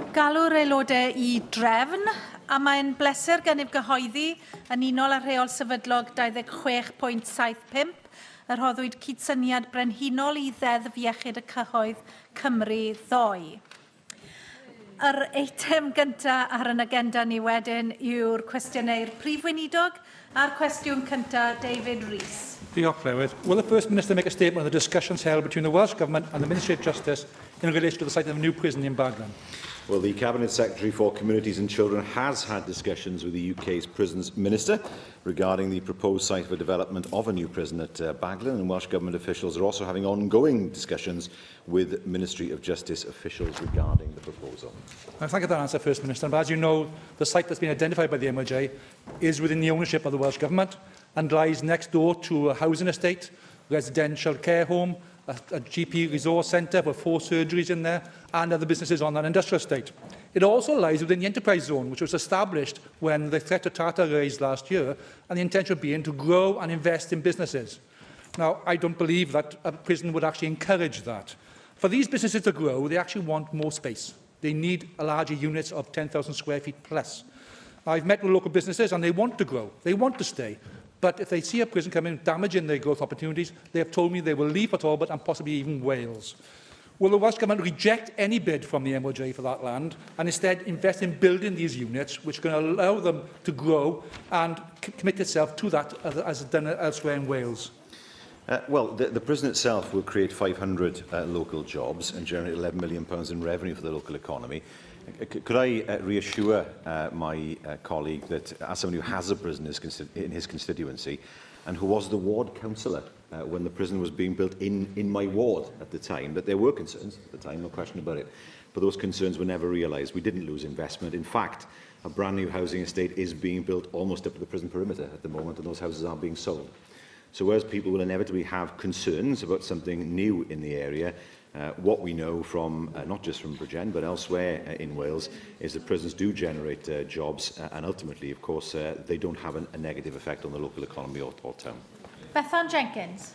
Galw'r aelodau i drefn, a mae'n bleser gennyf gyhoeddi yn unol â rheol sefydlog 26.75 y rhoddwyd cydsyniad brenhinol i Ddeddf Iechyd y Cyhoedd Cymru ddoe. Yr eitem gyntaf ar yn agenda ni wedyn yw'r cwestiynau i'r Prif Weinidog a'r cwestiwn cyntaf David Rees. Diolch, Llywydd. Will the First Minister make a statement on the discussions held between the Welsh Government and the Ministry of Justice in relation to the site of a new prison in Baglan? Well, the Cabinet Secretary for Communities and Children has had discussions with the UK's Prisons Minister regarding the proposed site for development of a new prison at uh, Baglan, and Welsh Government officials are also having ongoing discussions with Ministry of Justice officials regarding the proposal. I thank you for that answer, First Minister. But as you know, the site that's been identified by the MOJ is within the ownership of the Welsh Government and lies next door to a housing estate, residential care home, a, a GP resource centre with four surgeries in there, and other businesses on that industrial estate. It also lies within the enterprise zone, which was established when the threat to Tata raised last year, and the intention being to grow and invest in businesses. Now, I don't believe that a prison would actually encourage that. For these businesses to grow, they actually want more space. They need a larger units of 10,000 square feet plus. I've met with local businesses and they want to grow. They want to stay. But if they see a prison coming damaging their growth opportunities, they have told me they will leave at all, but and possibly even Wales. Will the Welsh Government reject any bid from the MOJ for that land and instead invest in building these units, which can allow them to grow and commit itself to that as done elsewhere in Wales? Uh, well, the, the prison itself will create 500 uh, local jobs and generate £11 million pounds in revenue for the local economy. Uh, could I uh, reassure uh, my uh, colleague that as someone who has a prison in his, in his constituency and who was the ward councillor uh, when the prison was being built in, in my ward at the time, that there were concerns at the time, no question about it, but those concerns were never realised. We didn't lose investment. In fact, a brand new housing estate is being built almost up to the prison perimeter at the moment, and those houses are being sold. So whereas people will inevitably have concerns about something new in the area, uh, what we know from, uh, not just from Bridgend, but elsewhere uh, in Wales, is that prisons do generate uh, jobs, uh, and ultimately, of course, uh, they don't have an, a negative effect on the local economy or, or town. Bethan Jenkins.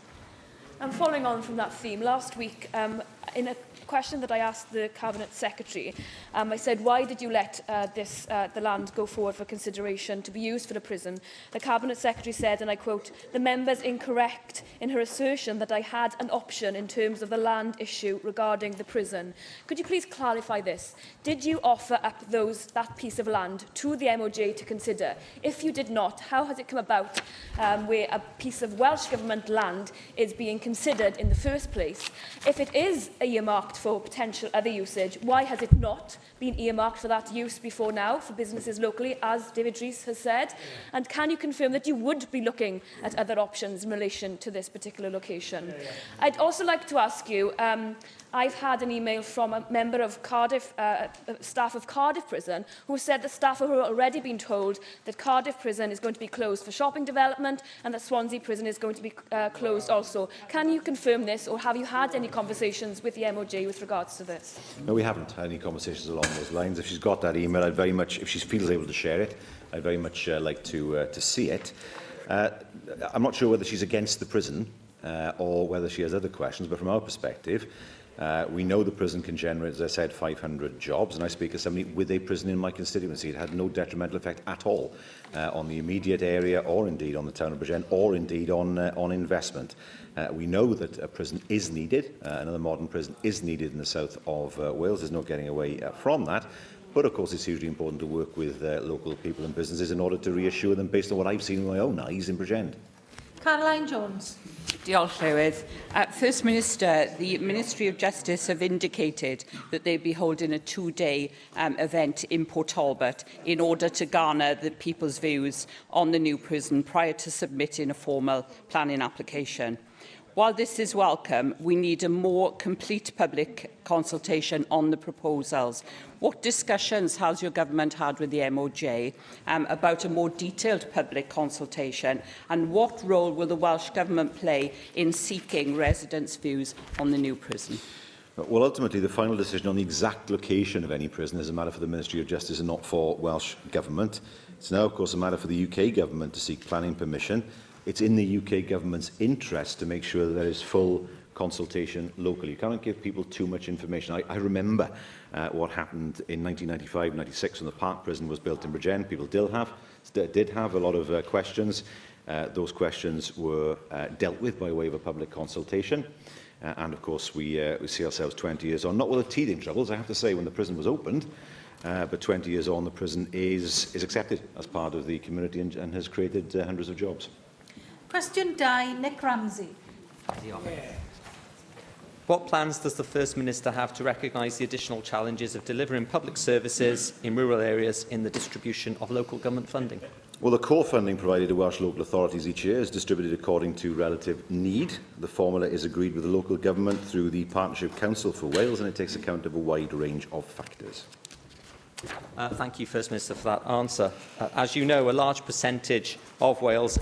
And following on from that theme, last week, um, in a question that I asked the Cabinet Secretary, um, I said, why did you let uh, this, uh, the land go forward for consideration to be used for the prison? The Cabinet Secretary said, and I quote, the member's incorrect in her assertion that I had an option in terms of the land issue regarding the prison. Could you please clarify this? Did you offer up those, that piece of land to the MOJ to consider? If you did not, how has it come about um, where a piece of Welsh Government land is being considered in the first place? If it is earmarked for potential other usage, why has it not been earmarked for that use before now for businesses locally, as David Rees has said? And can you confirm that you would be looking at other options in relation to this particular location? Yeah, yeah. I'd also like to ask you, um, I've had an email from a member of Cardiff, uh, uh, staff of Cardiff Prison, who said the staff have already been told that Cardiff Prison is going to be closed for shopping development and that Swansea Prison is going to be uh, closed also. Can you confirm this, or have you had any conversations with the MOJ with regards to this? No, we haven't had any conversations along those lines. If she's got that email, I'd very much, if she feels able to share it, I'd very much uh, like to, uh, to see it. Uh, I'm not sure whether she's against the prison uh, or whether she has other questions, but from our perspective, Uh, we know the prison can generate, as I said, 500 jobs, and I speak as somebody with a prison in my constituency. It had no detrimental effect at all uh, on the immediate area or indeed on the town of Bridgend or indeed on, uh, on investment. Uh, we know that a prison is needed, uh, another modern prison is needed in the south of uh, Wales. There's no getting away uh, from that. But of course, it's hugely important to work with uh, local people and businesses in order to reassure them based on what I've seen with my own eyes in Bridgend. Caroline Jones. Diolch, Llywydd. Uh, First Minister, the Ministry of Justice have indicated that they'll be holding a two-day um, event in Port Talbot in order to garner the people's views on the new prison prior to submitting a formal planning application. While this is welcome, we need a more complete public consultation on the proposals. What discussions has your government had with the MOJ um, about a more detailed public consultation and what role will the Welsh Government play in seeking residents' views on the new prison? Well, ultimately, the final decision on the exact location of any prison is a matter for the Ministry of Justice and not for Welsh Government. It's now, of course, a matter for the UK Government to seek planning permission. It's in the UK Government's interest to make sure that there is full consultation locally. You cannot give people too much information. I remember what happened in 1995-96 when the Park Prison was built in Bridgend. People did have a lot of questions. Those questions were dealt with by way of a public consultation. And of course, we see ourselves 20 years on, not with the teething troubles, I have to say, when the prison was opened, but 20 years on, the prison is accepted as part of the community and has created hundreds of jobs. Question 2, Nick Ramsay. What plans does the First Minister have to recognise the additional challenges of delivering public services in rural areas in the distribution of local government funding? Well, the core funding provided to Welsh local authorities each year is distributed according to relative need. The formula is agreed with the local government through the Partnership Council for Wales, and it takes account of a wide range of factors. Thank you, First Minister, for that answer. As you know, a large percentage of Wales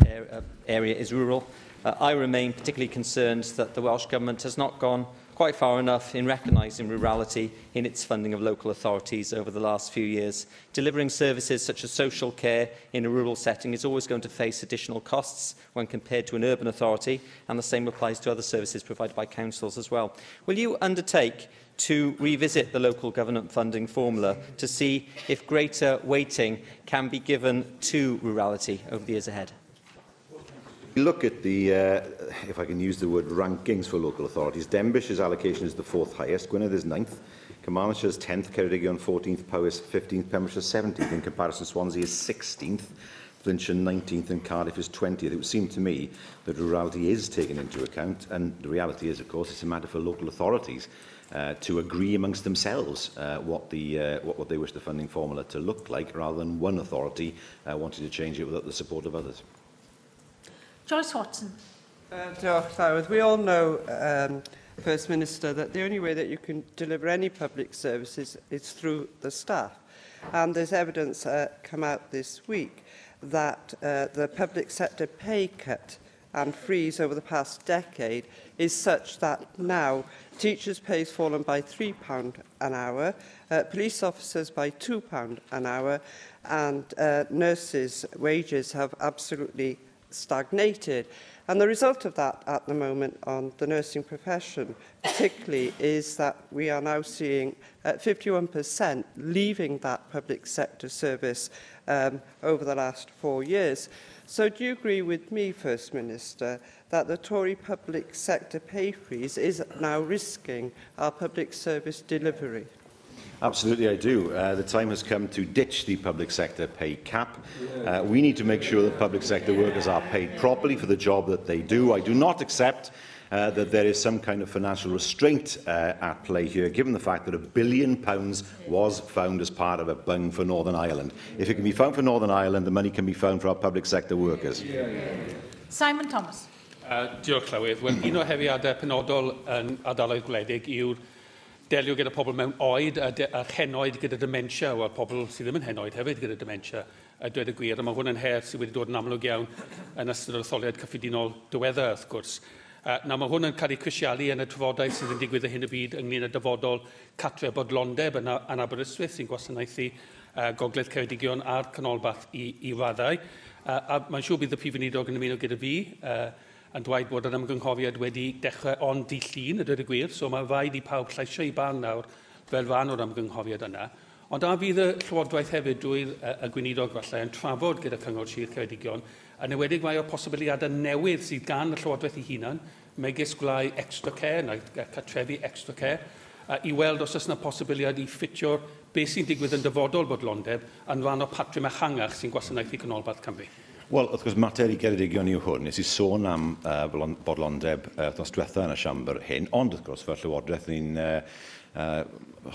area is rural. I remain particularly concerned that the Welsh Government has not gone quite far enough in recognising rurality in its funding of local authorities over the last few years. Delivering services such as social care in a rural setting is always going to face additional costs when compared to an urban authority, and the same applies to other services provided by councils as well. Will you undertake to revisit the local government funding formula to see if greater weighting can be given to rurality over the years ahead? Look at the, if I can use the word, rankings for local authorities. Denbighshire's allocation is the 4th highest, Gwynedd is 9th, Carmarthenshire is 10th, Ceredigion 14th, Powys 15th, Pembrokeshire 17th. In comparison, Swansea is 16th, Flintshire 19th and Cardiff is 20th. It would seem to me that rurality is taken into account, and the reality is, of course, it's a matter for local authorities to agree amongst themselves what they wish the funding formula to look like, rather than one authority wanting to change it without the support of others. Joyce Watson. Diolch, Llywydd. We all know, First Minister, that the only way that you can deliver any public services is through the staff. And there's evidence come out this week that the public sector pay cut and freeze over the past decade is such that now teachers' pay has fallen by £3 an hour, police officers by £2 an hour, and nurses' wages have absolutely stagnated. And the result of that at the moment on the nursing profession particularly is that we are now seeing 51% leaving that public sector service over the last 4 years. So do you agree with me, First Minister, that the Tory public sector pay freeze is now risking our public service delivery? Absolutely, I do. The time has come to ditch the public sector pay cap. We need to make sure that public sector workers are paid properly for the job that they do. I do not accept that there is some kind of financial restraint at play here, given the fact that £1 billion was found as part of a bung for Northern Ireland. If it can be found for Northern Ireland, the money can be found for our public sector workers. Simon Thomas. Diolch, Llywydd. Wel, un o'r heriadau penodol yn ardaloedd gwledig yw'r delio gyda pobl mewn oed a henoed gyda dementia, wel, pobl sydd ddim yn henoed hefyd gyda dementia, a dweud y gwir, a mae hwn yn her sydd wedi dod yn amlwg iawn yn ystod yr etholiad cyffredinol diweddar, wrth gwrs. Nawr, mae hwn yn cael ei crisialu yn y trafodaeth sydd yn digwydd ar hyn o bryd ynglyn â dyfodol cartre bodlondeb yn Aberystwyth sy'n gwasanaethu Gogledd Ceredigion a'r Canolbarth i raddau. A mae'n siŵr bydd y Prif Weinidog yn ymuno gyda fi yn dweud bod yr ymgynghoriad wedi dechrau ond dydd Llun, a dweud y gwir, so mae rhaid i pawb lleisio eu barn nawr fel rhan o'r ymgynghoriad yna. Ond a fydd y Llywodraeth hefyd drwy'r y Gweinidog falle yn trafod gyda Cyngor Sir Ceredigion, yn enwedig rhai o'r posibiliadau newydd sydd gan y Llywodraeth ei hunan, megis gwlâu extra care neu cartrefi extra care, i weld os oes yna posibiliad i ffitio'r beth sy'n digwydd yn dyfodol bodlondeb yn rhan o patrwm ehangach sy'n gwasanaethu Canolbarth Cymru. Wel, wrth gwrs, mater i Geredigion yw hwn. Nes i sôn am bodlondeb wythnos diwetha yn y siambr hyn, ond wrth gwrs, fel Llywodraeth, ni'n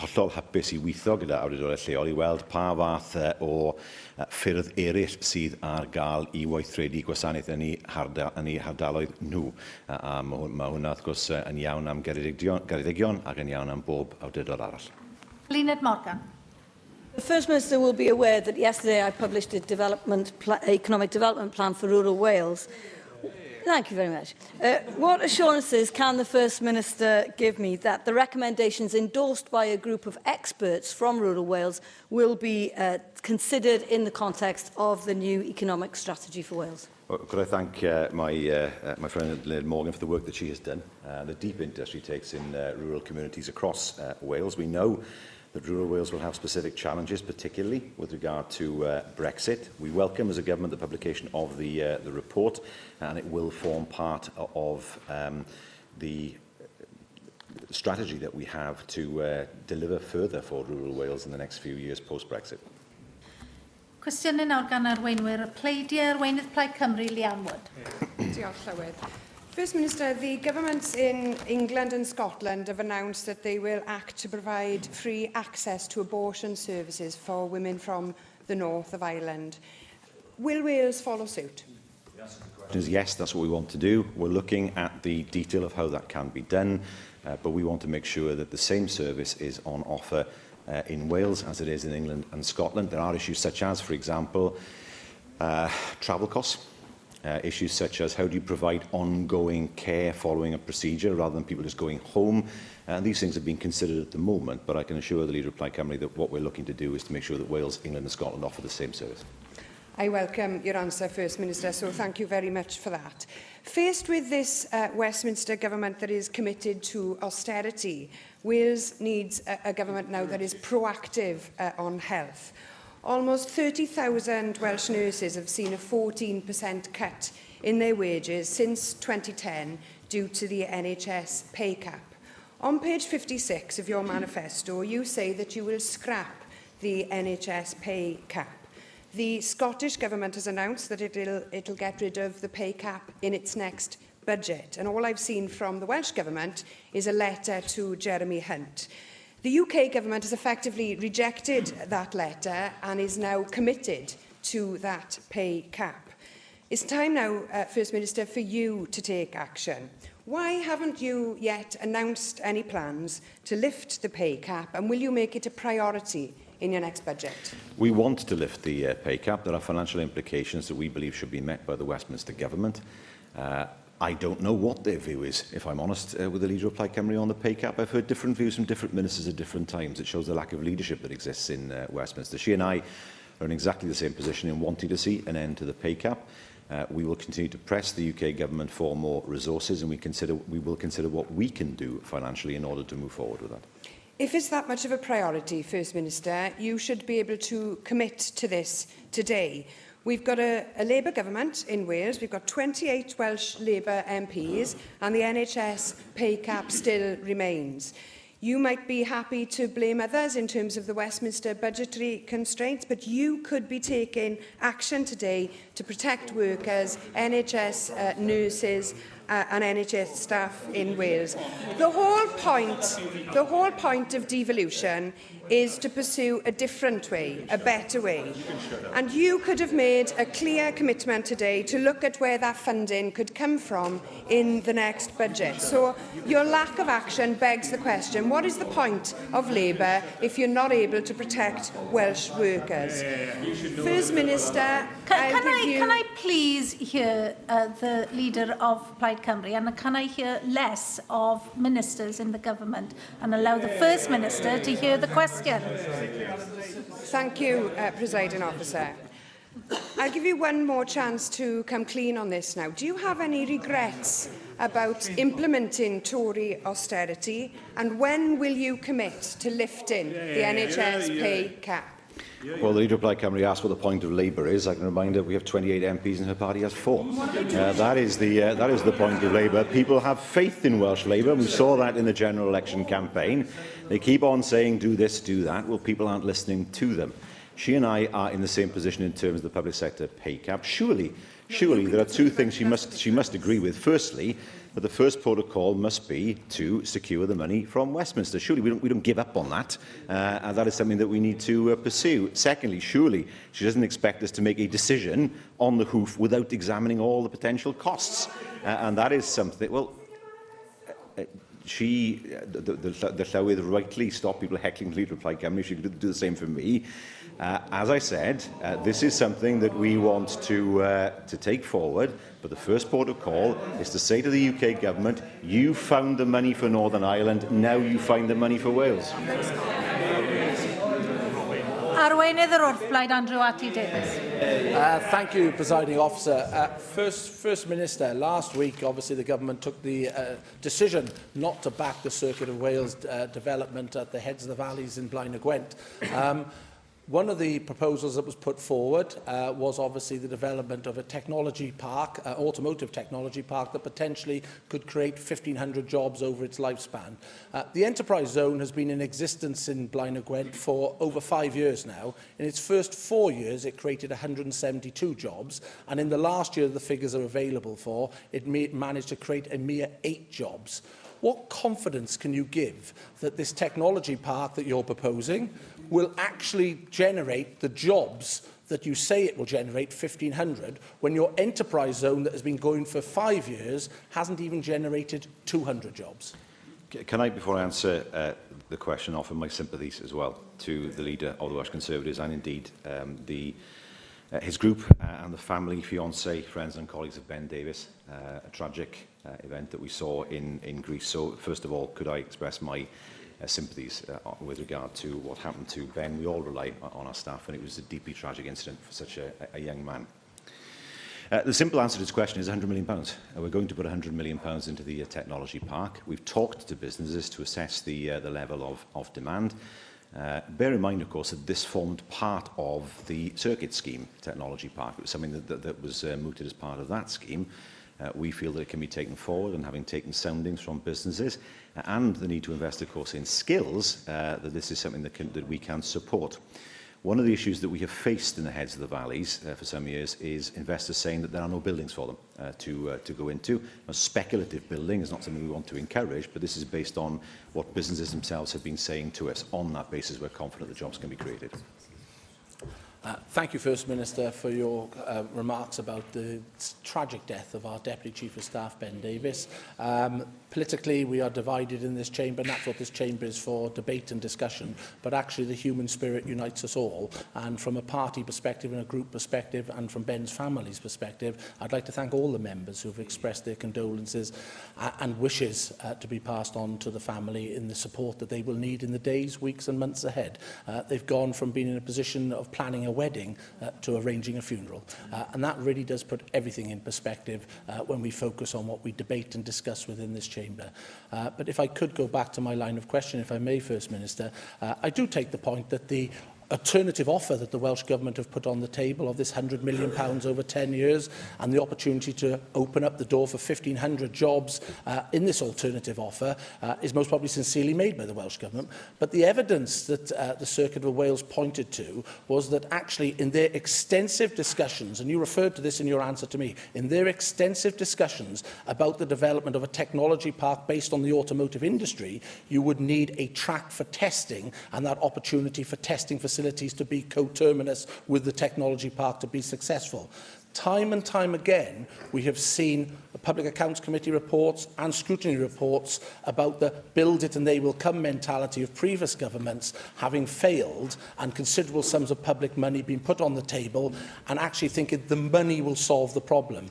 hollol hapus i weithio gyda awdurdodau lleol i weld pa fath o ffyrdd eraill sydd ar gael i weithredu gwasanaeth yn eu hardaloedd nhw. A mae hwnna, wrth gwrs, yn iawn am Geredigion ac yn iawn am bob awdurdod arall. Eluned Morgan. The First Minister will be aware that yesterday I published a economic development plan for rural Wales. Thank you very much. What assurances can the First Minister give me that the recommendations endorsed by a group of experts from rural Wales will be considered in the context of the new economic strategy for Wales? Well, could I thank my friend Eluned Morgan for the work that she has done, the deep interest she takes in rural communities across Wales. We know that rural Wales will have specific challenges, particularly with regard to Brexit. We welcome as a government the publication of the report, and it will form part of the strategy that we have to deliver further for rural Wales in the next few years post-Brexit. Cwestiynau nawr gan arweinwyr y pleidiau, arweinydd Plaid Cymru, Leanne Wood. Diolch, Llywydd. First Minister, the governments in England and Scotland have announced that they will act to provide free access to abortion services for women from the north of Ireland. Will Wales follow suit? Yes, that's what we want to do. We're looking at the detail of how that can be done, but we want to make sure that the same service is on offer in Wales as it is in England and Scotland. There are issues such as, for example, travel costs, issues such as how do you provide ongoing care following a procedure rather than people just going home. And these things have been considered at the moment, but I can assure the Leader of Plaid Cymru that what we're looking to do is to make sure that Wales, England and Scotland offer the same service. I welcome your answer, First Minister, so thank you very much for that. Faced with this Westminster government that is committed to austerity, Wales needs a government now that is proactive on health. Almost 30,000 Welsh nurses have seen a 14% cut in their wages since 2010 due to the NHS pay cap. On page 56 of your manifesto, you say that you will scrap the NHS pay cap. The Scottish Government has announced that it'll get rid of the pay cap in its next budget. And all I've seen from the Welsh Government is a letter to Jeremy Hunt. The UK Government has effectively rejected that letter and is now committed to that pay cap. It's time now, First Minister, for you to take action. Why haven't you yet announced any plans to lift the pay cap, and will you make it a priority in your next budget? We want to lift the pay cap. There are financial implications that we believe should be met by the Westminster Government. I don't know what their view is, if I'm honest, with the Leader of Plaid Cymru on the pay cap. I've heard different views from different ministers at different times. It shows the lack of leadership that exists in Westminster. She and I are in exactly the same position in wanting to see an end to the pay cap. We will continue to press the UK Government for more resources, and we will consider what we can do financially in order to move forward with that. If it's that much of a priority, First Minister, you should be able to commit to this today. We've got a Labour government in Wales, we've got 28 Welsh Labour MPs, and the NHS pay cap still remains. You might be happy to blame others in terms of the Westminster budgetary constraints, but you could be taking action today to protect workers, NHS nurses and NHS staff in Wales. The whole point of devolution is to pursue a different way, a better way. And you could have made a clear commitment today to look at where that funding could come from in the next budget. So your lack of action begs the question, what is the point of Labour if you're not able to protect Welsh workers? First Minister, Can I please hear the leader of Plaid Cymru, and can I hear less of ministers in the government and allow the First Minister to hear the question? Thank you, Presiding Officer. I'll give you one more chance to come clean on this now. Do you have any regrets about implementing Tory austerity, and when will you commit to lifting the NHS pay cap? Well, the Leader of Plaid Cymru asked what the point of Labour is. I can remind her we have 28 MPs and her party has 4. That is the point of Labour. People have faith in Welsh Labour. We saw that in the general election campaign. They keep on saying, do this, do that. Well, people aren't listening to them. She and I are in the same position in terms of the public sector pay cap. Surely there are two things she must agree with. Firstly, that the first protocol must be to secure the money from Westminster. Surely we don't give up on that, and that is something that we need to pursue. Secondly, surely she doesn't expect us to make a decision on the hoof without examining all the potential costs, and that is something. Well, the Llywydd rightly stopped people heckling the Leader of Plaid Cymru. She could do the same for me. As I said, this is something that we want to take forward, but the first port of call is to say to the UK government, you found the money for Northern Ireland, now you find the money for Wales. Arweinydd yr wrthblaid, Andrew R T Davies. Thank you, Presiding Officer. First, First Minister, last week, obviously, the government took the decision not to back the Circuit of Wales development at the heads of the valleys in Blaenau Gwent. One of the proposals that was put forward was obviously the development of a technology park, automotive technology park, that potentially could create 1,500 jobs over its lifespan. The enterprise zone has been in existence in Blaenau Gwent for over 5 years now. In its first 4 years, it created 172 jobs, and in the last year the figures are available for, it managed to create a mere 8 jobs. What confidence can you give that this technology park that you're proposing will actually generate the jobs that you say it will generate, 1,500, when your enterprise zone that has been going for 5 years hasn't even generated 200 jobs? Can I, before I answer the question, offer my sympathies as well to the leader of the Welsh Conservatives and indeed his group and the family, fiancé, friends and colleagues of Ben Davies, a tragic event that we saw in Greece. So, first of all, could I express my sympathies with regard to what happened to Ben? We all rely on our staff, and it was a deeply tragic incident for such a young man. The simple answer to this question is £100 million. We're going to put £100 million into the technology park. We've talked to businesses to assess the level of demand. Bear in mind, of course, that this formed part of the circuit scheme, technology park. It was something that was mooted as part of that scheme. We feel that it can be taken forward, and having taken soundings from businesses and the need to invest, of course, in skills, that this is something that we can support. One of the issues that we have faced in the heads of the valleys for some years is investors saying that there are no buildings for them to go into. Now, speculative building is not something we want to encourage, but this is based on what businesses themselves have been saying to us. On that basis, we're confident that jobs can be created. Thank you, First Minister, for your remarks about the tragic death of our Deputy Chief of Staff, Ben Davies. Politically, we are divided in this chamber, and that's what this chamber is for, debate and discussion. But actually, the human spirit unites us all. And from a party perspective and a group perspective, and from Ben's family's perspective, I'd like to thank all the members who have expressed their condolences and wishes to be passed on to the family in the support that they will need in the days, weeks and months ahead. They've gone from being in a position of planning a wedding to arranging a funeral. And that really does put everything in perspective when we focus on what we debate and discuss within this chamber. But if I could go back to my line of question, if I may, First Minister, I do take the point that the alternative offer that the Welsh Government have put on the table of this £100 million over 10 years and the opportunity to open up the door for 1,500 jobs in this alternative offer is most probably sincerely made by the Welsh Government. But the evidence that the Circuit of Wales pointed to was that actually in their extensive discussions, and you referred to this in your answer to me, in their extensive discussions about the development of a technology park based on the automotive industry, you would need a track for testing and that opportunity for testing facilities to be coterminous with the technology park to be successful. Time and time again, we have seen the Public Accounts Committee reports and scrutiny reports about the build it and they will come mentality of previous governments having failed and considerable sums of public money being put on the table and actually thinking the money will solve the problem.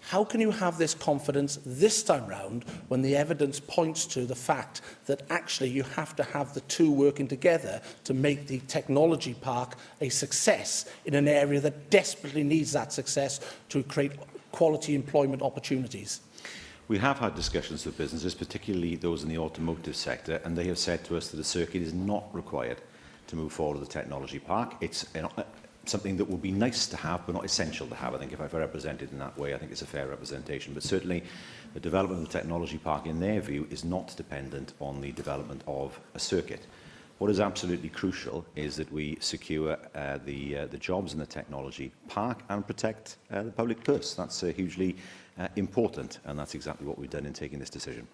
How can you have this confidence this time round when the evidence points to the fact that actually you have to have the two working together to make the technology park a success in an area that desperately needs that success to create quality employment opportunities? We have had discussions with businesses, particularly those in the automotive sector, and they have said to us that a circuit is not required to move forward with the technology park. It's something that would be nice to have, but not essential to have. I think if I've represented in that way, I think it's a fair representation. But certainly, the development of the technology park, in their view, is not dependent on the development of a circuit. What is absolutely crucial is that we secure the jobs in the technology park and protect the public purse. That's hugely important, and that's exactly what we've done in taking this decision.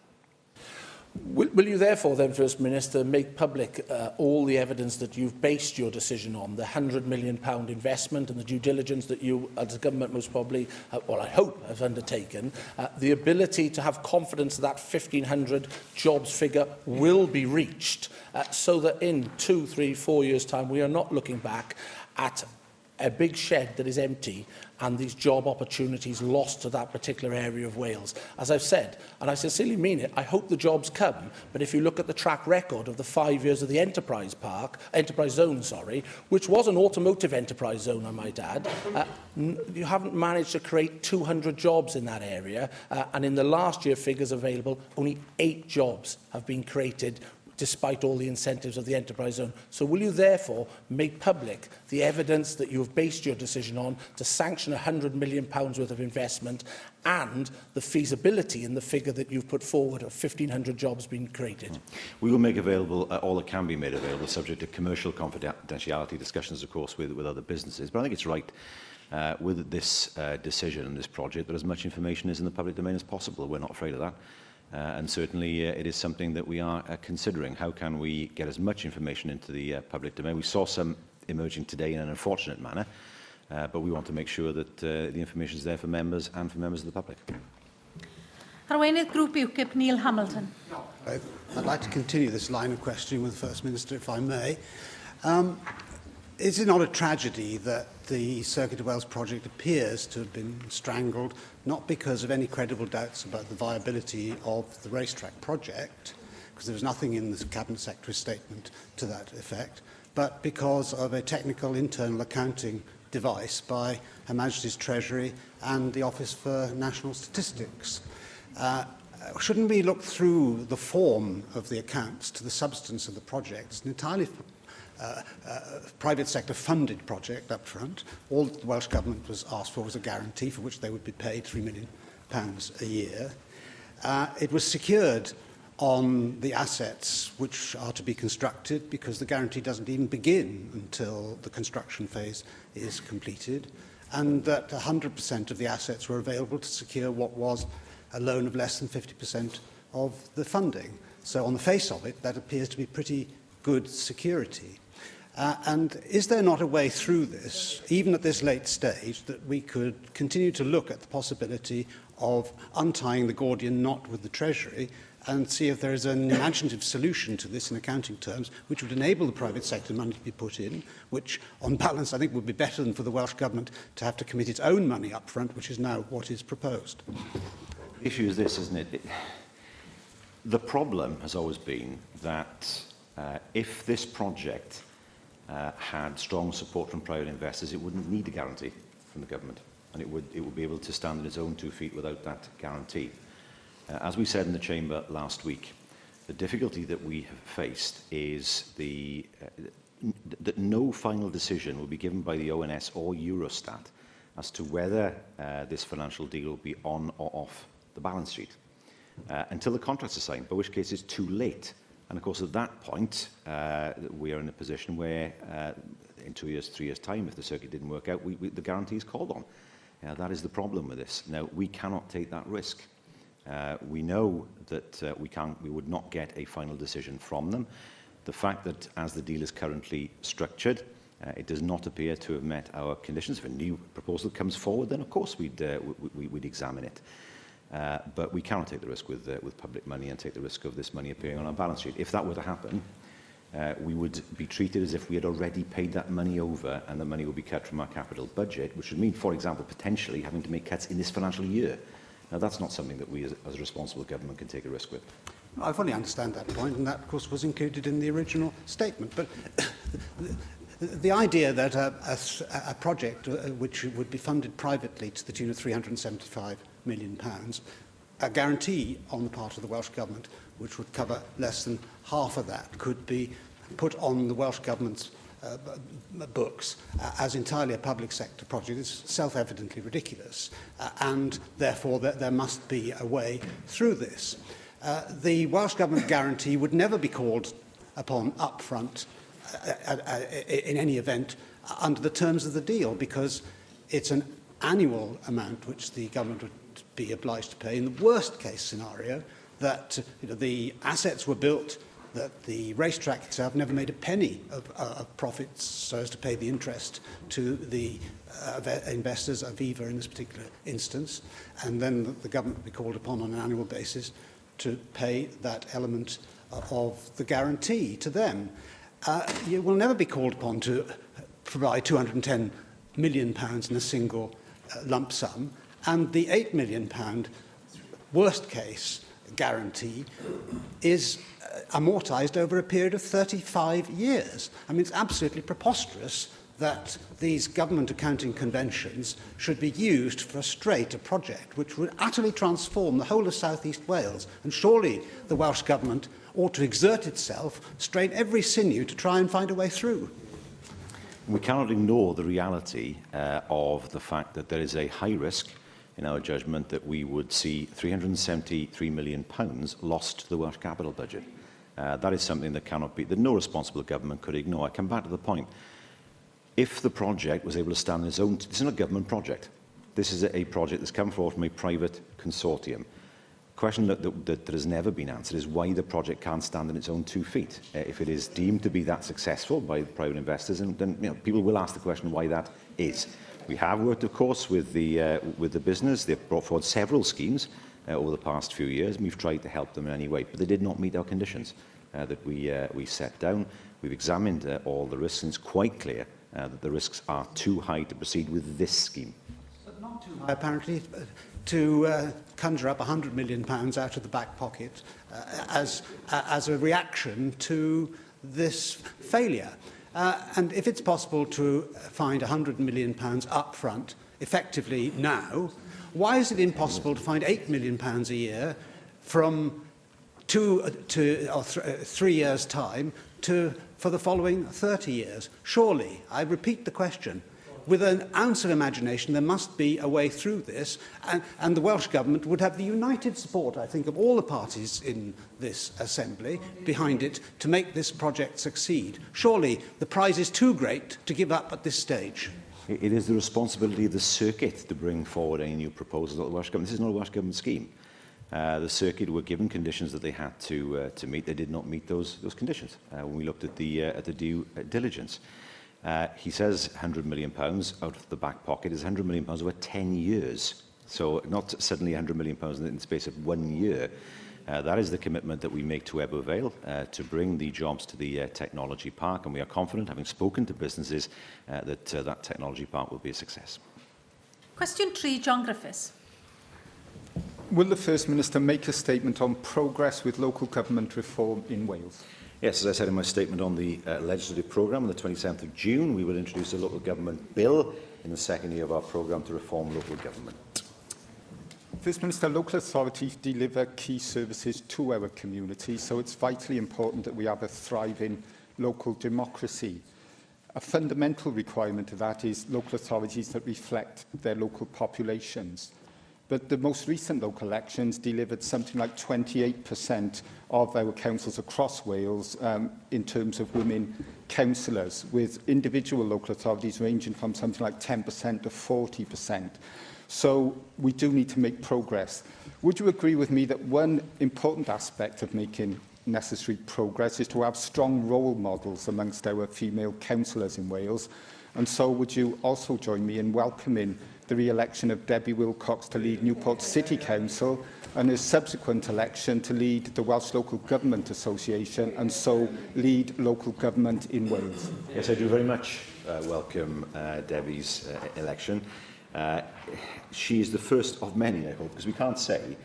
Will you therefore then, First Minister, make public all the evidence that you've based your decision on, the £100 million investment and the due diligence that you, as a government, most probably, well, I hope, have undertaken, the ability to have confidence that 1,500 jobs figure will be reached, so that in 2, 3, 4 years' time we are not looking back at a big shed that is empty and these job opportunities lost to that particular area of Wales. As I've said, and I sincerely mean it, I hope the jobs come, but if you look at the track record of the 5 years of the Enterprise Park, Enterprise Zone, sorry, which was an automotive enterprise zone, I might add, you haven't managed to create 200 jobs in that area, and in the last year figures available, only 8 jobs have been created despite all the incentives of the enterprise zone. So will you therefore make public the evidence that you have based your decision on to sanction £100 million worth of investment and the feasibility in the figure that you've put forward of 1,500 jobs being created? We will make available all that can be made available, subject to commercial confidentiality discussions, of course, with other businesses. But I think it's right with this decision and this project that as much information is in the public domain as possible. We're not afraid of that. And certainly it is something that we are considering. How can we get as much information into the public domain? We saw some emerging today in an unfortunate manner, but we want to make sure that the information is there for members and for members of the public. Arweinydd Grŵp UKIP, Neil Hamilton. I'd like to continue this line of questioning with the First Minister, if I may. Is it not a tragedy that the Circuit of Wales project appears to have been strangled, not because of any credible doubts about the viability of the racetrack project, because there was nothing in the Cabinet Secretary's statement to that effect, but because of a technical internal accounting device by Her Majesty's Treasury and the Office for National Statistics? Shouldn't we look through the form of the accounts to the substance of the project? It's an entirely private sector funded project up front. All the Welsh Government was asked for was a guarantee for which they would be paid £3 million a year. It was secured on the assets which are to be constructed, because the guarantee doesn't even begin until the construction phase is completed, and that 100% of the assets were available to secure what was a loan of less than 50% of the funding. So on the face of it, that appears to be pretty good security. And is there not a way through this, even at this late stage, that we could continue to look at the possibility of untying the Gordian knot with the Treasury and see if there is an imaginative solution to this in accounting terms, which would enable the private sector money to be put in, which on balance I think would be better than for the Welsh Government to have to commit its own money up front, which is now what is proposed? The issue is this, isn't it? The problem has always been that if this project had strong support from private investors, it wouldn't need a guarantee from the government, and it would be able to stand on its own 2 feet without that guarantee. As we said in the chamber last week, the difficulty that we have faced is that no final decision will be given by the ONS or Eurostat as to whether this financial deal will be on or off the balance sheet until the contracts are signed, by which case it's too late. And of course, at that point, we are in a position where in 2 years, 3 years' time, if the circuit didn't work out, the guarantee is called on. Now, that is the problem with this. Now, we cannot take that risk. We know that we would not get a final decision from them. The fact that, as the deal is currently structured, it does not appear to have met our conditions. If a new proposal comes forward, then of course we'd examine it. But we cannot take the risk with public money and take the risk of this money appearing on our balance sheet. If that were to happen, we would be treated as if we had already paid that money over, and the money would be cut from our capital budget, which would mean, for example, potentially having to make cuts in this financial year. Now, that's not something that we as a responsible government can take a risk with. I fully understand that point, and that, of course, was included in the original statement. But the idea that a project which would be funded privately to the tune of £375 million, a guarantee on the part of the Welsh Government, which would cover less than half of that, could be put on the Welsh Government's books as entirely a public sector project is self-evidently ridiculous, and therefore there must be a way through this. The Welsh Government guarantee would never be called upon up front in any event under the terms of the deal, because it's an annual amount which the government would be obliged to pay. In the worst case scenario, that the assets were built, that the racetrack itself never made a penny of profits so as to pay the interest to the investors, Aviva in this particular instance, and then the government would be called upon on an annual basis to pay that element of the guarantee to them. You will never be called upon to provide 210 million in a single lump sum, and the £8 million worst case guarantee is amortised over a period of 35 years. I mean, it's absolutely preposterous that these government accounting conventions should be used to frustrate a project which would utterly transform the whole of South East Wales. And surely the Welsh Government ought to exert itself, strain every sinew to try and find a way through. We cannot ignore the reality of the fact that there is a high risk, in our judgment, that we would see £373 million lost to the Welsh capital budget. That is something that cannot be, that no responsible government could ignore. I come back to the point. If the project was able to stand on its own, this is not a government project. This is a project that's come forward from a private consortium. The question that has never been answered is why the project can't stand on its own 2 feet. If it is deemed to be that successful by private investors, then you know, people will ask the question why that is. We have worked, of course, with the business. They've brought forward several schemes over the past few years, and we've tried to help them in any way, but they did not meet our conditions that we set down. We've examined all the risks, and it's quite clear that the risks are too high to proceed with this scheme. But not too high, apparently, to conjure up £100 million out of the back pocket as a reaction to this failure. And if it's possible to find £100 million up front, effectively now, why is it impossible to find £8 million a year from 2 or 3 years' time for the following 30 years? Surely, I repeat the question, with an ounce of imagination, there must be a way through this, and the Welsh Government would have the united support, I think, of all the parties in this Assembly behind it to make this project succeed. Surely the prize is too great to give up at this stage. It is the responsibility of the circuit to bring forward any new proposals of the Welsh Government. This is not a Welsh Government scheme. The circuit were given conditions that they had to meet. They did not meet those conditions when we looked at the due diligence. He says £100 million out of the back pocket is £100 million over 10 years. So not suddenly £100 million in the space of 1 year. That is the commitment that we make to Ebbw Vale, to bring the jobs to the technology park. And we are confident, having spoken to businesses, that that technology park will be a success. Question 3, John Griffiths. Will the First Minister make a statement on progress with local government reform in Wales? Yes, as I said in my statement on the legislative programme on the 27th of June, we will introduce a local government bill in the second year of our programme to reform local government. First Minister, local authorities deliver key services to our community, so it's vitally important that we have a thriving local democracy. A fundamental requirement of that is local authorities that reflect their local populations. But the most recent local elections delivered something like 28% of our councils across Wales in terms of women councillors, with individual local authorities ranging from something like 10% to 40%. So we do need to make progress. Would you agree with me that one important aspect of making necessary progress is to have strong role models amongst our female councillors in Wales? And so would you also join me in welcoming the re-election of Debbie Wilcox to lead Newport City Council and his subsequent election to lead the Welsh Local Government Association and so lead local government in Wales? Yes, I do very much welcome Debbie's election. She is the first of many, I hope, because we can't say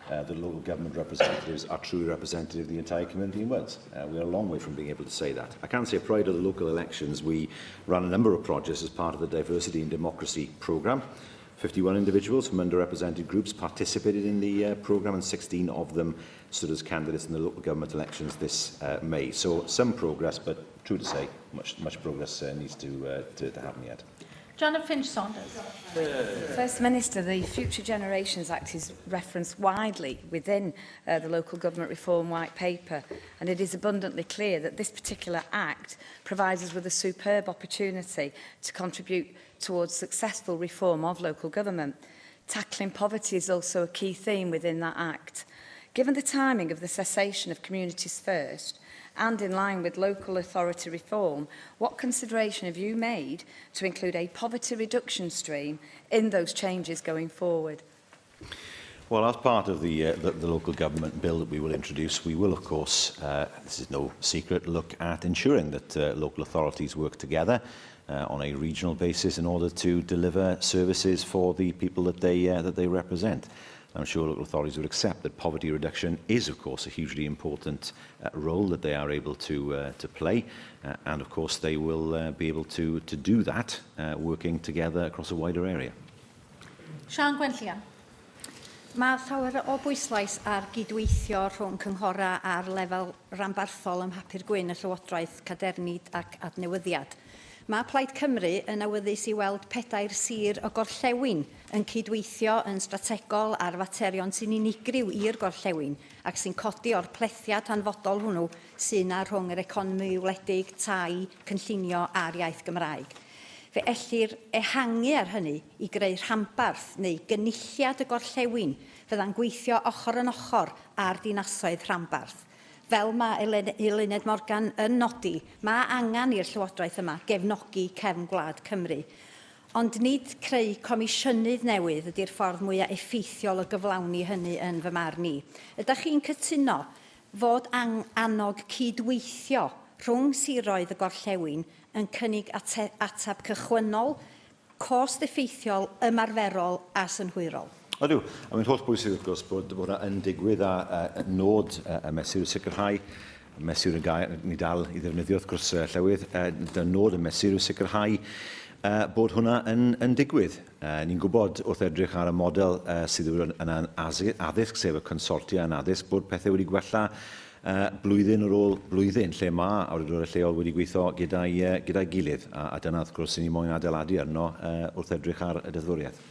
that local government representatives are truly representative of the entire community in Wales. We are a long way from being able to say that. I can say prior to the local elections, we ran a number of projects as part of the Diversity and Democracy programme. 51 individuals from underrepresented groups participated in the programme, and 16 of them stood as candidates in the local government elections this May. So some progress, but true to say, much progress needs to happen yet. Janet Finch-Saunders. First Minister, the Future Generations Act is referenced widely within the Local Government Reform White Paper, and it is abundantly clear that this particular Act provides us with a superb opportunity to contribute towards successful reform of local government. Tackling poverty is also a key theme within that Act. Given the timing of the cessation of Communities First, and in line with local authority reform, what consideration have you made to include a poverty reduction stream in those changes going forward? Well, as part of the local government bill that we will introduce, we will, of course, this is no secret, look at ensuring that local authorities work together on a regional basis in order to deliver services for the people that they represent. I'm sure local authorities would accept that poverty reduction is, of course, a hugely important role that they are able to play. And, of course, they will be able to do that working together across a wider area. Siân Gwenllian. Mae llawer o bwyslais ar gydweithio rhwng cynghorau ar lefel ranbarthol ym Mhapur Gwyn y Llywodraeth Cadernid ac Adnewyddiad. Mae Plaid Cymru yn awyddus i weld 4 sir y gorllewin yn cydweithio yn strategol ar faterion sy'n unigryw i'r gorllewin ac sy'n codi o'r plethiad hanfodol hwnnw sy'n ar rhwng yr economi wledig, tai, cynllunio a'r iaith Gymraeg. Fe ellir ehangu ar hynny i greu rhanbarth neu gynulliad y gorllewin fydda'n gweithio ochr yn ochr ar dinasoedd rhanbarth. Fel mae Eluned Morgan yn nodi, mae angen i'r Llywodraeth yma gefnogi cefn gwlad Cymru. Ond nid creu comisiynydd newydd ydy'r ffordd mwyaf effeithiol o gyflawni hynny yn fy marn i. Ydych chi'n cytuno fod annog cydweithio rhwng siroedd y gorllewin yn cynnig ateb cychwynnol, cost effeithiol, ymarferol a synhwyrol? Ydw, a mae'n holl bwysig wrth gwrs bod hwnna yn digwydd a nod y mesur sicrhau, y mesur y gair ni dal i ddefnyddio wrth gwrs Llywydd, y nod y mesur yw sicrhau bod hwnna yn digwydd. Ni'n gwybod wrth edrych ar y model sydd yn addysg, sef y consortia yn addysg, bod pethau wedi gwella blwyddyn ar ôl blwyddyn, lle mae awdurdodau lleol wedi gweithio gyda'i gilydd. A dyna wrth gwrs ni moyn adeiladu arno wrth edrych ar y deddfwriaeth.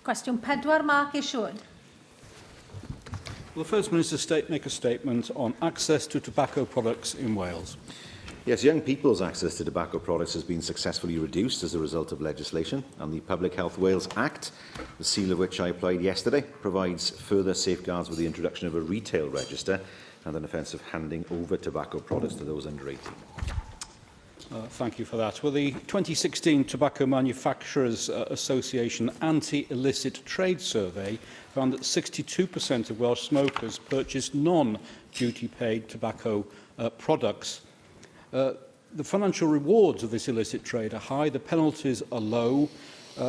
Cwestiwn 4, Mark Isherwood. Will the First Minister make a statement on access to tobacco products in Wales? Yes, young people's access to tobacco products has been successfully reduced as a result of legislation, and the Public Health Wales Act, the seal of which I applied yesterday, provides further safeguards with the introduction of a retail register and an offence of handing over tobacco products to those under 18. Thank you for that. Well, the 2016 Tobacco Manufacturers Association Anti-Illicit Trade Survey found that 62% of Welsh smokers purchased non-duty-paid tobacco products. The financial rewards of this illicit trade are high, the penalties are low.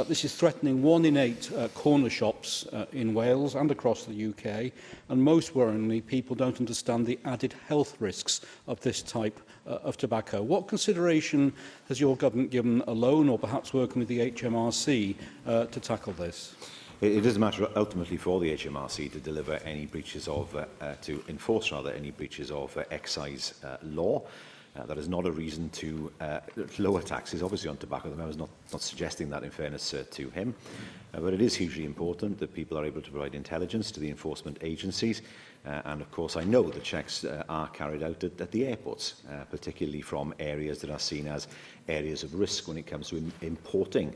This is threatening 1 in 8 corner shops in Wales and across the UK, and most worryingly, people don't understand the added health risks of this type of tobacco. What consideration has your government given alone, or perhaps working with the HMRC, to tackle this? It is a matter ultimately for the HMRC to deliver any breaches of, to enforce rather, any breaches of excise law. That is not a reason to lower taxes, obviously, on tobacco. The member is not suggesting that, in fairness to him. But it is hugely important that people are able to provide intelligence to the enforcement agencies. And, of course, I know the checks are carried out at the airports, particularly from areas that are seen as areas of risk when it comes to importing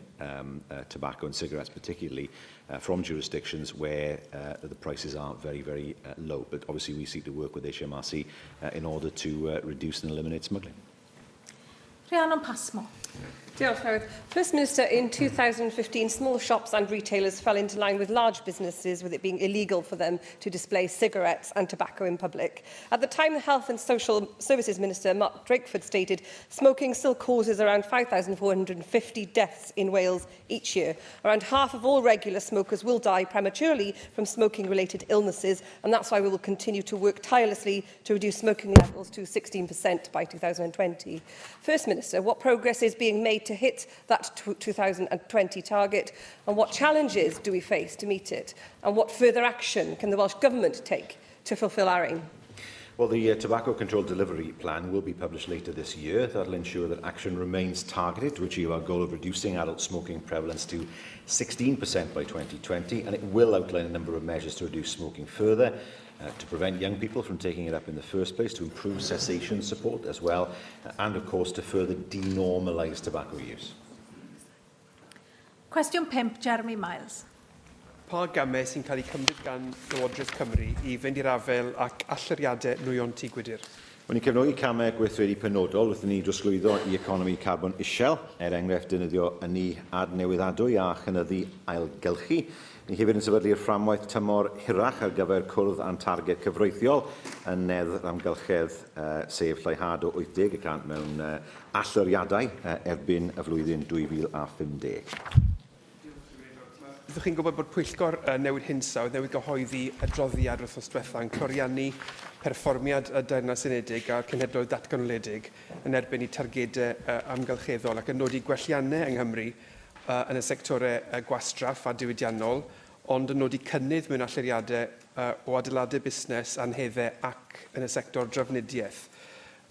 tobacco and cigarettes, particularly from jurisdictions where the prices are very, very low. But obviously we seek to work with HMRC in order to reduce and eliminate smuggling. Rhianon Passmore. Diolch, Llywydd. First Minister, in 2015, small shops and retailers fell into line with large businesses, with it being illegal for them to display cigarettes and tobacco in public. At the time, the Health and Social Services Minister, Mark Drakeford, stated smoking still causes around 5,450 deaths in Wales each year. Around half of all regular smokers will die prematurely from smoking-related illnesses, and that's why we will continue to work tirelessly to reduce smoking levels to 16% by 2020. First Minister, what progress is being made to hit that 2020 target, and what challenges do we face to meet it, and what further action can the Welsh Government take to fulfil our aim? Well, the Tobacco Control Delivery Plan will be published later this year. That'll ensure that action remains targeted to achieve our goal of reducing adult smoking prevalence to 16% by 2020, and it will outline a number of measures to reduce smoking further, to prevent young people from taking it up in the first place, to improve cessation support as well, and of course to further denormalise tobacco use. Cwestiwn 5, Jeremy Miles. Pa gamau sy'n cael eu cymryd gan Lywodraeth Cymru i fynd i'r afael ac allyriadau nwyon tŷ gwydr? Wel, ni'n cefnogi camau gweithredu penodol wrth i ni drosglwyddo i economi carbon isel, er enghraifft defnyddio ynni adnewyddadwy a chynyddu ailgylchu. Ni hefyd yn sefydlu'r fframwaith tymor hirach ar gyfer cwrdd â'n targed cyfreithiol yn Neddf yr Amgylchedd, sef lleihad o 80% mewn allyriadau erbyn y flwyddyn 2050. Byddwch chi'n gwybod bod Pwyllgor Newid Hinsawdd newydd gyhoeddi adroddiad wythnos diwetha yn cloriannu perfformiad y Deyrnas Unedig a'r cenhedloedd datganoledig yn erbyn eu targedau amgylcheddol ac yn nodi gwelliannau yng Nghymru yn y sectorau gwastraff a diwydiannol, ond yn nodi cynnydd mewn allyriadau o adeiladau busnes, anheddau ac yn y sector drafnidiaeth.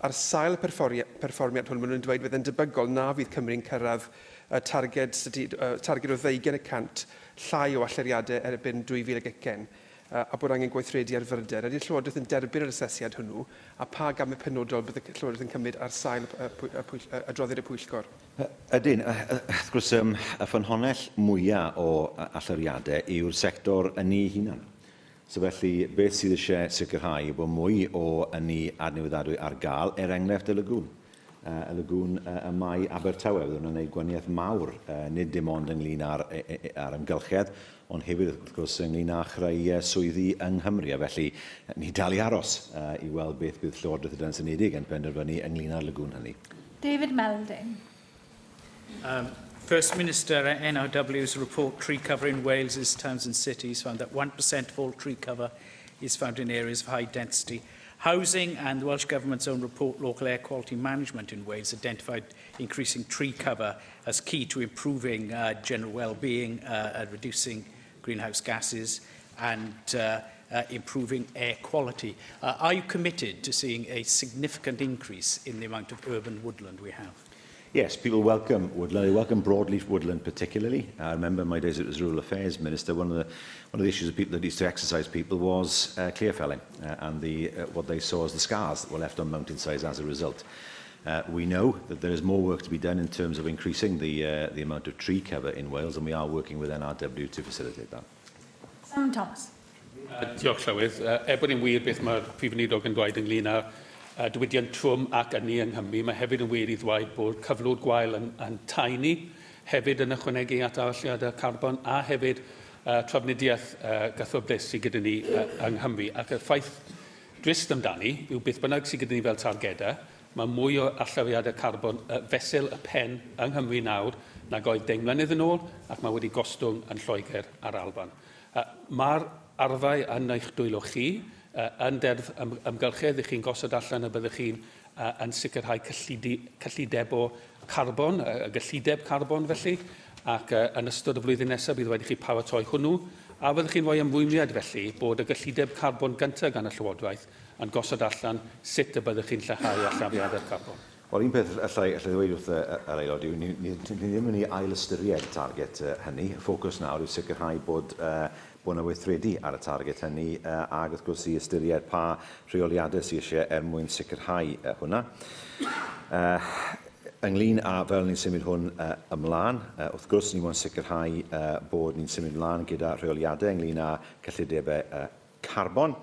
Ar sail y perfformiad hwn, maen nhw'n dweud fydd yn debygol na fydd Cymru'n cyrraedd y targed, targed o 20% llai o allyriadau erbyn 2020 a bod angen gweithredu ar fyrder. Ydy'r Llywodraeth yn derbyn yr asesiad hwnnw a pa gamau penodol bydd y Llywodraeth yn cymryd ar sail adroddiad y pwyllgor? Ydyn. Wrth gwrs, y ffynhonnell mwyaf o allyriadau yw'r sector ynni ei hunan. So felly, beth sydd eisiau sicrhau yw bod mwy o ynni adnewyddadwy ar gael, er enghraifft y lagŵn. Y lagŵn y mae Abertawe, bydd hwnna'n gwneud gwahaniaeth mawr, nid dim ond ynglyn â'r amgylchedd, ond hefyd, wrth gwrs, ynglyn â chreu swyddi yng Nghymru. A felly, ni dal i aros i weld beth bydd Llywodraeth y Deyrnas Unedig yn penderfynu ynglyn â'r lagŵn hynny. David Melding. First Minister, NRW's report, Tree Cover in Wales's Towns and Cities, found that 1% of all tree cover is found in areas of high density housing, and the Welsh Government's own report, Local Air Quality Management in Wales, identified increasing tree cover as key to improving general well-being, reducing greenhouse gases and improving air quality. Are you committed to seeing a significant increase in the amount of urban woodland we have? Yes, people welcome woodland. They welcome broadleaf woodland particularly. I remember in my days as Rural Affairs Minister, one of the issues of people that used to exercise people was clearfelling and what they saw as the scars that were left on mountainsides as a result. We know that there is more work to be done in terms of increasing the amount of tree cover in Wales, and we are working with NRW to facilitate that. Simon Thomas. Diolch, Llywydd. Er bod hi'n wir beth mae'r Prif Weinidog yn dweud ynglyn â diwydiant trwm ac ynni yng Nghymru, mae hefyd yn wir i ddweud bod cyflwr gwael yn tai ni, hefyd yn ychwanegu at allyriadau carbon, a hefyd trafnidiaeth gythryblus sydd gyda ni yng Nghymru. Ac y ffaith drist amdani yw beth bynnag sydd gyda ni fel targedau, mae mwy o allyriadau carbon fesul y pen yng Nghymru nawr nag oedd 10 mlynedd yn ôl, ac mae wedi gostwng yn Lloegr a'r Alban. Mae'r arfau yn eich dwylo chi, yn deddf amgylchedd, ych chi'n gosod allan y byddwch chi'n yn sicrhau cyllideb o carbon, y gyllideb carbon felly, ac yn ystod y flwyddyn nesaf bydd wedi chi paratoi hwnnw, a fyddwch chi'n rhoi ymrwymiad felly bod y gyllideb carbon gyntaf gan y Llywodraeth yn gosod allan sut y byddwch chi'n lleihau allyriadau'r carbon. Wel, un peth allai ddweud wrth yr aelod yw, ni ddim yn ei ailystyried target hynny. Y ffocws nawr yw sicrhau bod yna weithredu ar y target hynny ac wrth gwrs i ystyried pa rheoliadau sydd eisiau er mwyn sicrhau hwnna. Ynglyn â fel ni'n symud hwn ymlaen, wrth gwrs ni moyn sicrhau bod ni'n symud ymlaen gyda rheoliadau ynglyn â cyllidebau carbon.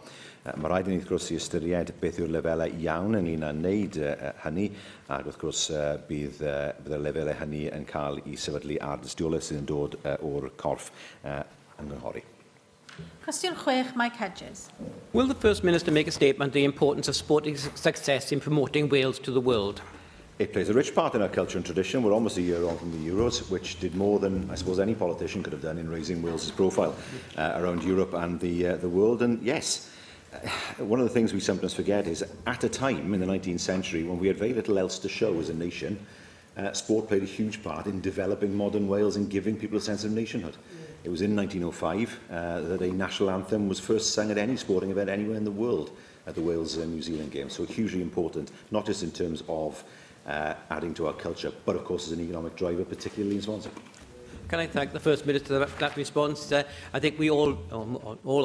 Mae rhaid i ni wrth gwrs i ystyried beth yw'r lefelau iawn ynglyn â wneud hynny, ac wrth gwrs bydd y lefelau hynny yn cael ei sefydlu ar dystiolaeth sydd yn dod o'r corff ymgynghori. Cwestiwn 6, Mike Hedges. Will the First Minister make a statement on the importance of sporting success in promoting Wales to the world? It plays a rich part in our culture and tradition. We're almost a year on from the Euros, which did more than, I suppose, any politician could have done in raising Wales's profile around Europe and the world. And yes, one of the things we sometimes forget is at a time in the 19th century when we had very little else to show as a nation, sport played a huge part in developing modern Wales and giving people a sense of nationhood. It was in 1905 that a national anthem was first sung at any sporting event anywhere in the world at the Wales and New Zealand Games. So hugely important, not just in terms of adding to our culture, but of course as an economic driver, particularly in Swansea. Can I thank the First Minister for that response? I think we all,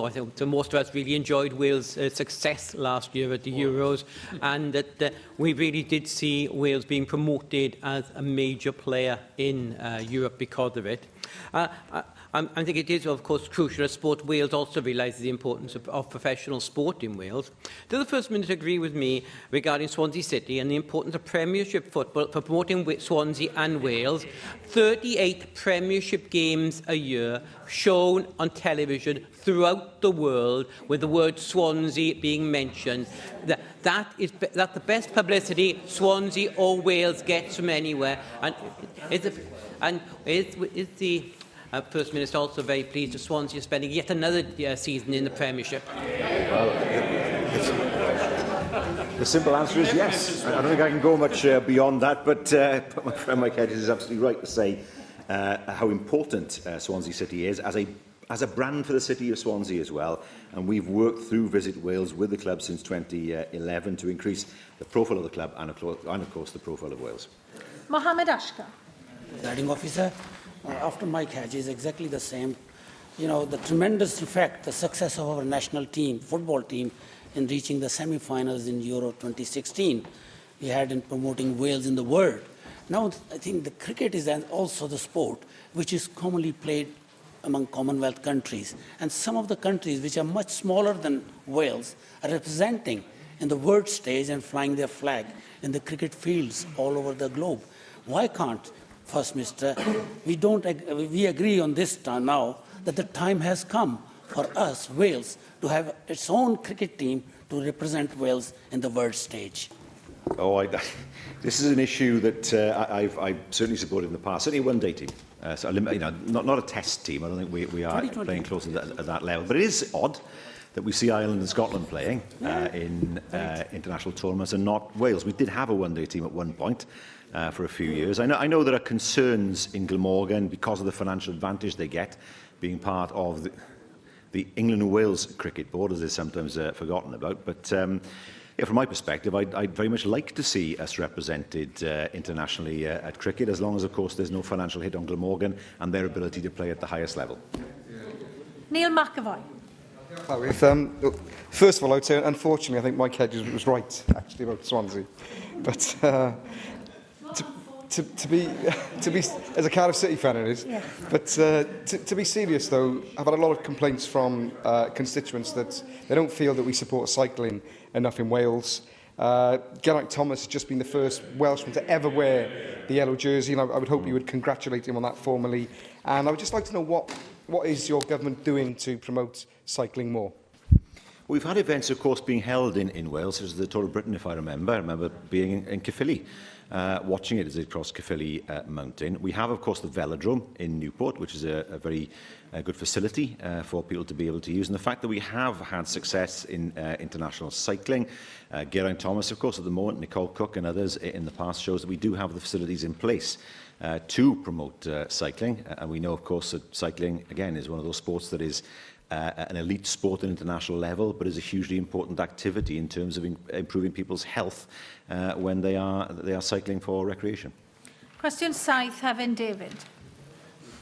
I think most of us really enjoyed Wales' success last year at the Euros, and that we really did see Wales being promoted as a major player in Europe because of it. I think it is, of course, crucial that Sport Wales also realises the importance of, of professional sport in Wales. Does the First Minister agree with me regarding Swansea City and the importance of Premiership football for promoting Swansea and Wales? 38 Premiership games a year shown on television throughout the world with the word Swansea being mentioned. That, that is that's the best publicity Swansea or Wales gets from anywhere. And is, and is, is the uh, First Minister also very pleased that Swansea are spending yet another uh, season in the Premiership? Well, the simple answer is yes. I don't think I can go much uh, beyond that, but, uh, but my friend Mike Hedges is absolutely right to say uh, how important uh, Swansea City is as a as a brand for the city of Swansea as well. And we've worked through Visit Wales with the club since 2011 to increase the profile of the club and, of course, the profile of Wales. Mohammed Ashkar. Presiding officer, uh, after Mike Hedges, exactly the same. You know, the tremendous effect, the success of our national team, football team, in reaching the semi-finals in Euro 2016, we had in promoting Wales in the world. Now, I think the cricket is also the sport which is commonly played among Commonwealth countries. And some of the countries which are much smaller than Wales are representing in the world stage and flying their flag in the cricket fields all over the globe. Why can't First Minister, we, don't, we agree on this now that the time has come for us, Wales, to have its own cricket team to represent Wales in the world stage. Oh, I, this is an issue that uh, I've, I've certainly supported in the past. Certainly a one-day team. Uh, so, you know, not, not a test team. I don't think we, we are playing close to that, at that level. But it is odd that we see Ireland and Scotland playing uh, in uh, international tournaments and not Wales. We did have a one-day team at one point uh, for a few years. I know, I know there are concerns in Glamorgan because of the financial advantage they get being part of the, the England and Wales Cricket Board, as is sometimes uh, forgotten about. But um, yeah, from my perspective, I'd, I'd very much like to see us represented uh, internationally uh, at cricket, as long as, of course, there's no financial hit on Glamorgan and their ability to play at the highest level. Neil McAvoy. If, um, look, first of all, I would say, unfortunately, I think Mike Hedges was right, actually, about Swansea. But uh, to, to, to, be, to be, as a Cardiff City fan, it is. Yeah. But uh, to, to be serious, though, I've had a lot of complaints from uh, constituents that they don't feel that we support cycling enough in Wales. Uh, Geraint Thomas has just been the first Welshman to ever wear the yellow jersey, and I, I would hope you would congratulate him on that formally. And I would just like to know what, what is your government doing to promote cycling more? We've had events, of course, being held in, in Wales, such as the Tour of Britain, if I remember. I remember being in, in Caerphilly, uh, watching it as it crossed Caerphilly uh, Mountain. We have, of course, the Velodrome in Newport, which is a, a very uh, good facility uh, for people to be able to use. And the fact that we have had success in uh, international cycling, uh, Geraint Thomas, of course, at the moment, Nicole Cook and others in the past shows that we do have the facilities in place uh, to promote uh, cycling. Uh, and we know, of course, that cycling, again, is one of those sports that is uh, an elite sport at international level, but is a hugely important activity in terms of in improving people's health uh, when they are, they are cycling for recreation. Question 7, Hefin David.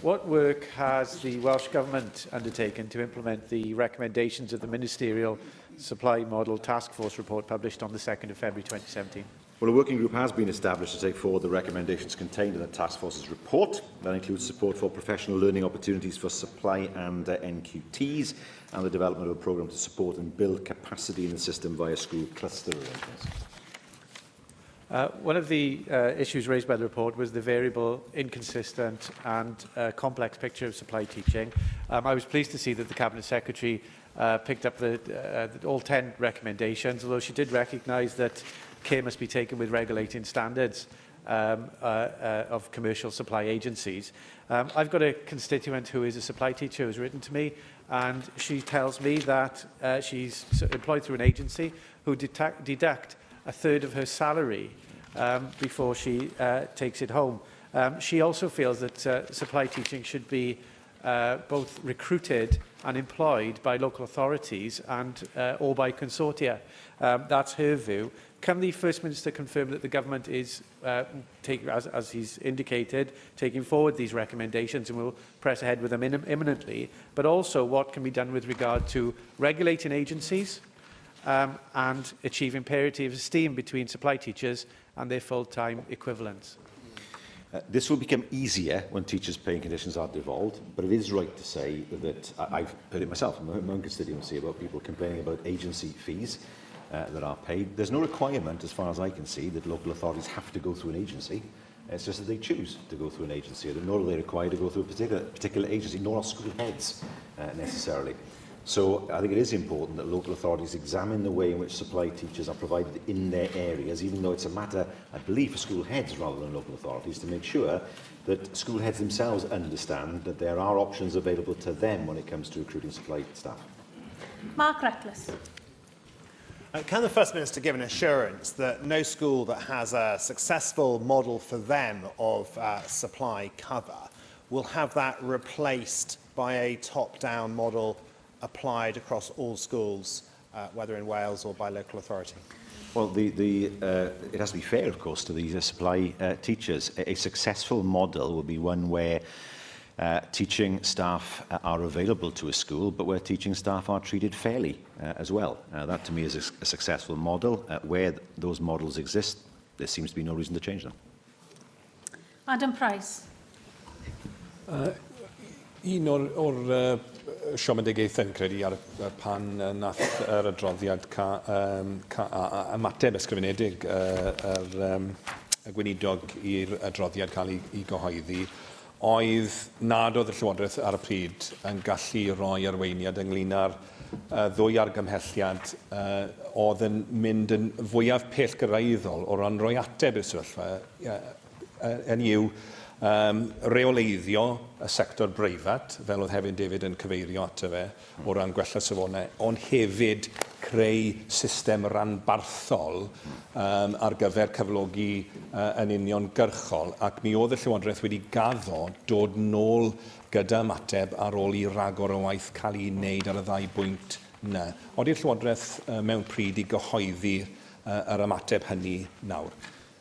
What work has the Welsh Government undertaken to implement the recommendations of the Ministerial Supply Model Task Force report published on the 2nd of February 2017? Well, a working group has been established to take forward the recommendations contained in the task force's report. That includes support for professional learning opportunities for supply and uh, NQTs and the development of a programme to support and build capacity in the system via school cluster arrangements. Uh, one of the uh, issues raised by the report was the variable, inconsistent and uh, complex picture of supply teaching. Um, I was pleased to see that the Cabinet Secretary uh, picked up the, uh, all 10 recommendations, although she did recognise that care must be taken with regulating standards um, uh, uh, of commercial supply agencies. Um, I've got a constituent who is a supply teacher who has written to me, and she tells me that uh, she's employed through an agency who deduct a third of her salary um, before she uh, takes it home. Um, she also feels that uh, supply teaching should be uh, both recruited and employed by local authorities and uh, or by consortia. Um, that's her view. Can the First Minister confirm that the government is, uh, take, as, as he's indicated, taking forward these recommendations and will press ahead with them in, imminently, but also what can be done with regard to regulating agencies um, and achieving parity of esteem between supply teachers and their full-time equivalents? This will become easier when teachers' pay conditions are devolved, but it is right to say that I've heard it myself in my own constituency about people complaining about agency fees that are paid. There's no requirement, as far as I can see, that local authorities have to go through an agency. It's just that they choose to go through an agency. Nor are they required to go through a particular agency, nor are school heads necessarily. So I think it is important that local authorities examine the way in which supply teachers are provided in their areas, even though it's a matter, I believe, for school heads rather than local authorities, to make sure that school heads themselves understand that there are options available to them when it comes to recruiting supply staff. Mark Reckless. Can the First Minister give an assurance that no school that has a successful model for them of supply cover will have that replaced by a top-down model applied across all schools, whether in Wales or by local authority? Well, it has to be fair, of course, to the supply teachers. A successful model will be one where teaching staff are available to a school, but where teaching staff are treated fairly as well. That, to me, is a successful model. Where those models exist, there seems to be no reason to change them. Adam Price. Un o'r siomedigaethau yn credu ar pan nath yr adroddiad ymateb ysgrifenedig y gweinidog i'r adroddiad cael ei gyhoeddi oedd nad oedd y Llywodraeth ar y pryd yn gallu rhoi arweiniad ynglyn â'r ddwy argymhelliad oedd yn mynd yn fwyaf pellgyrraeddol o ran rhoi ateb i'r sefyllfa yn yw reoleiddio y sector breifat, fel oedd Hefin David yn cyfeirio ato fe, o ran gwella safonau, ond hefyd creu system ranbarthol ar gyfer cyflogi yn uniongyrchol, ac mi oedd y Llywodraeth wedi gaddo dod nôl gyda ymateb ar ôl i ragor o waith cael ei wneud ar y ddau bwynt yna. Odi'r Llywodraeth mewn pryd i gyhoeddi yr ymateb hynny nawr?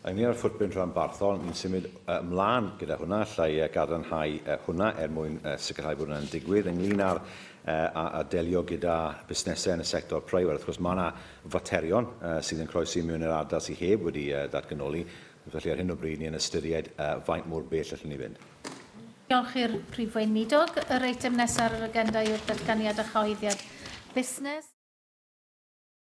Ynglyn â'r footprint rhanbarthol, ni'n symud ymlaen gyda hwnna, allai gadarnhau hwnna er mwyn sicrhau bod hwnna'n digwydd. Ynglyn â'r a delio gyda busnesau yn y sector preifat, wrth gwrs mae yna faterion sydd yn croesi mewn i'r ardal sydd heb wedi datganoli, felly ar hyn o bryd ni'n ystyried faint mor bell allwn ni fynd. Diolch i'r Prif Weinidog. Yr eitem nesaf ar yr agenda yw'r datganiad a chyhoeddiad busnes.